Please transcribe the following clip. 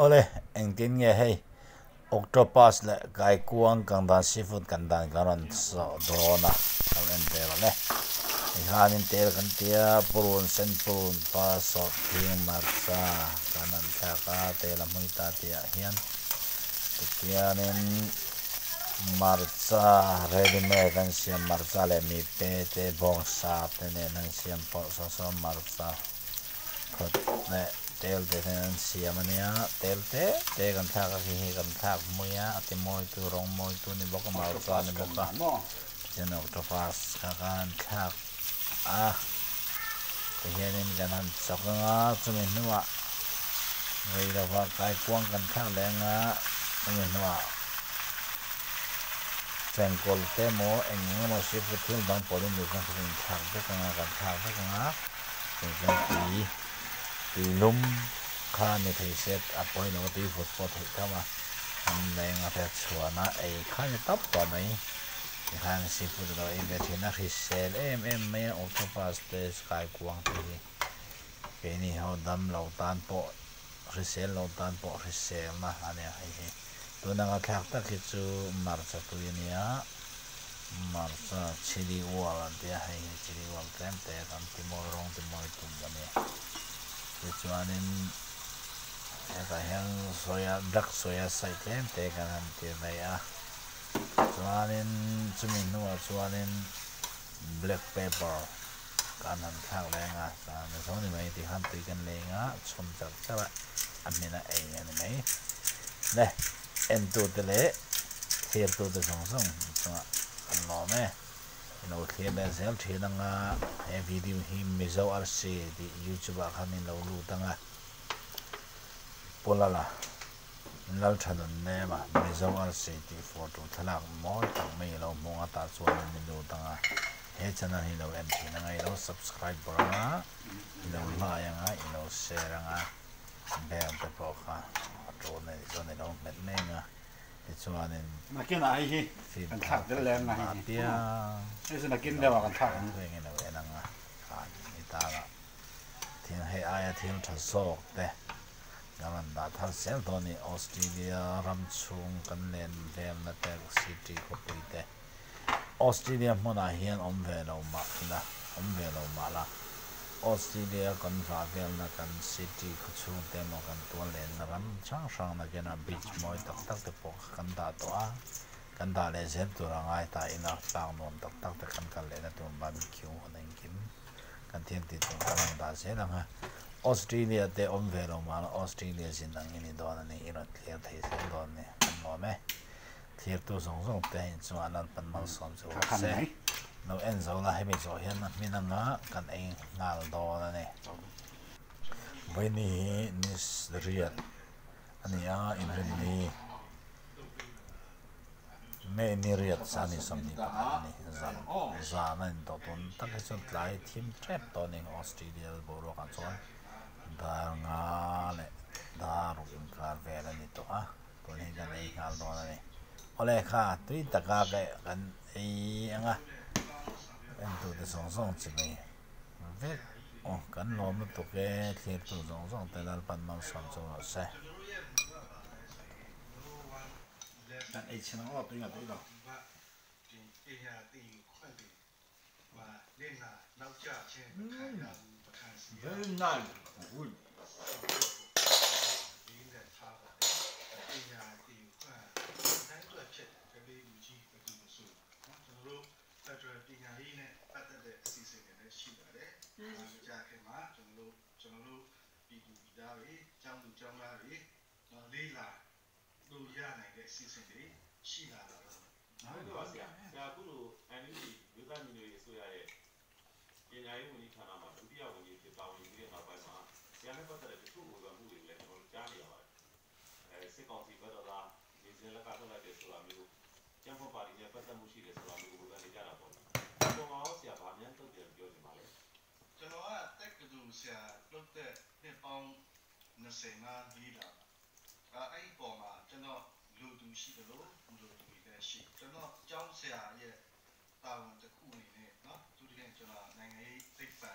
Awle, engtin nge hei octopus leh kaikuang kang dan seafood kan dan kan rawn sawh dawn a, lo en ve rawh le. Tikhanin tel kan tia purun sen purun pa sawh thing hmarcha kan han thlak a, tel a hmui ta tih ah hian tihianin hmarcha ready made an siam hmarcha leh mipe te bawngsa te nen an siam pawlh saw saw hmarcha. Phawt leh tel te hian an siam a nia tel te te kan thlak a khi hi kan thlak hmui a a ti mawi tu rawng mawi tu ni bawk a marcha ni bawk a tichuan octopus kha khan an thlak a tihianin kan han chawk anga chumi hnuah rei lova kaikuang kan thlak leh anga chumi hnuah fenkawl te emaw eng eng emaw seafood thil dang pawhin duh chuan kan inthlak vek anga kan thlak vek anga. Chuan tui tui lum kha a ni thei se a pawilo a tui vut pawh theih tho a, an leng a hriat chhuan a ei kha ni tawp tawh mai tikhan seafood alo ei ve thin a hrisel em em mai a octopus te kaikuang te hi keini ho dam lo tan pawh hrisel lo tan pawh hriselna a nia hei hi tun anga thlak tak hi chu hmarcha tui a nia. Hmarcha chili oil an tia hei hi chili oil tlem te kan ti mawi rawng ti mawi tum a ni tichuanin hetah hian soya dark soya sai tlem te kan han ti ve a chuanin chumi hnuah chuanin black pepper kan han thlak leng a chuan mizo ni mai tikhan tui kan leng a chhun char char a a hmin a ei a ni mai le Entute leh thlirtute zawng zawng chungah kan lawm e. I lo thlir leh zel thin anga he video hi Mizo Arsi tih YouTube ah khan in lo lut anga Pu Lala Lalthanun name a Mizo Arsi tih photo thlalak mawi tak mai i lo hmu anga tah chuan in i lut anga he channel hi i lo en thin anga i lo subscribe bawrh anga i lo like anga i lo share anga. Bel te pawh kha a tul nei chuan i lo hmet mek a, tichuanin Nakinah hei hi kan thlak tel leh anga hei hi hei chu nakin deuh ah kan thlak ang. Eng ilo en anga khan i tana thil hei aia thil tha zawk te kan rawn dah thar zel dawn a ni. Australia ram chhung kan len velna te city khawpui te Australia hmunah hian awm ve lo mah ila, awm ve lo mah la, Australia kan vah velna kan city khawchhung te emaw kan tual lenna ram hrang hrang nakinah beach mawi tak tak te pawh kha kan dah tawh a, kan dah leh zel tur a ngai ta ina tlang nuam tak tak te kan kal lehna tur barbecue hun engkim kan thil tih tur kan rawn dah zel ang a. Australia te awm ve lo mah la Australia zin angin i dawn a ni, i rawn thlir thei zel dawn a ni, kan lawm e. Thirtu zawng zawng te in chungah Lalpan malsawm chu rawh se. Lo en zo la hemi zawh hian a hmin anga kan ei nghal dawn a ni. Vawiini hi ni riat a ni a, inrinni May ni riat sa ni 21 a ni. Zan zan a intawh tun tak hi chuan tlai thim tep tawh a ni Australia boruakah chuan dar nga leh dar ruk inkar vel a ni tawh a. Tun hi kan ei nghal dawn a ni. Awle kha tui taka ka kan ei ang a, entute zawng zawng chi mai vek aw kan lawm lutuk e thlirtu zawng zawng te Lalpan malsawm chu rawh se. Kan ei chhin ang aw tui nga tui lo. Very nice, good. ဟုတ်ကဲ့ပါဆရာဆရာအခုလို NUG မျိုးသားညီညွတ်ရေးအစိုးရရဲ့ပညာရေးဝန်ကြီးဌာနမှာဒုတိယဝန်ကြီးအဖြစ်တာဝန်ယူပြီးတဲ့နောက်ပိုင်းမှာဆရာနဲ့ပတ်သက်တဲ့တချို့ဝေဖန်မှုတွေကိုလည်းကျွန်တော်တို့ကြားနေရပါတယ်။အဲစစ်ကောင်စီဘက်တော်သားနေစဉ်လက်ကထုတ်လိုက်တယ်ဆိုတာမျိုးကျန်းဖို့ပါတီနဲ့ပတ်သက်မှုရှိတယ်ဆိုတာမျိုးဝေဖန်နေကြတာပေါ့။ဒီပုံမှာရောဆရာဗာမြန်တုတ်ပြန်ပြောချင်ပါလဲ။ကျွန်တော်ကတက္ကသိုလ်ဆရာလုပ်တဲ့နှစ်ပေါင်း25လေးတာအဲအဲ့ဒီပေါ်မှာကျွန်တော်လူသူရှိတယ်လို့လူသူတွေလည်းရှိကျွန်တော်ကျောင်းဆရာရဲ့တာဝန်တစ်ခုအနေနဲ့เนาะသူတကယ်ကျွန်တော်နိုင်ငံရေးသိပ္ပံ